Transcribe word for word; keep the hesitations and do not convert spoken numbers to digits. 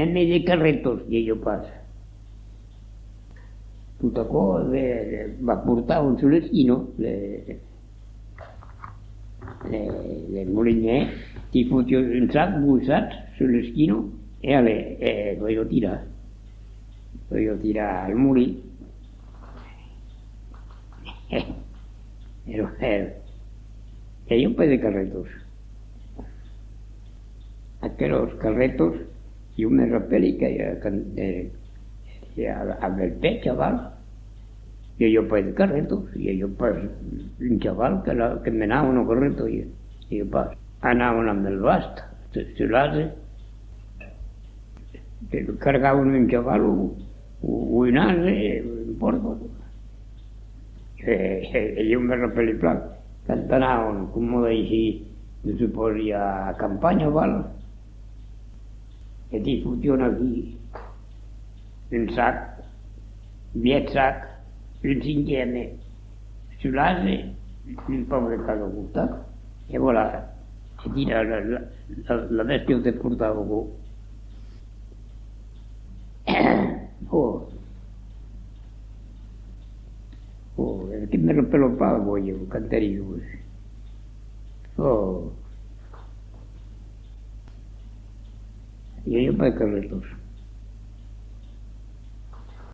Mème de carretos, i aviá pas. Tot aquò, eh, va portar un sus l'esquina, le, le, le molinièr, ti fotiá un sac boissat sus l'esquina, e allez, e podiá tirar. Podiá tirar al molin. Era, era, era un país de carretos. Aquelas carretas, jo me rapèli que, eh, quand, eh, eh, a, a bèl pè, chaval, i aviá pas de carretas, i aviá pas un chaval que la, que menava una carreta, i, i pas. Anavan amb el bast, se, se l'ase, que cargavan un chaval o, o, o un ase, n'importa. E, e, e jo me rapèli plan, quand anàvem, coma aicí, me supòsi a campanha, val, e ti fotián aquí un sac, vièlh sac, un cinquème, sus l'ase, un pauc de casa al costat, e voilà, e tira la, la, la, la bèstia te portava aquò. Oh. Oh, e que me rapèlo pas, voi, quand èri jove. Oh. I aviá pas de carretas.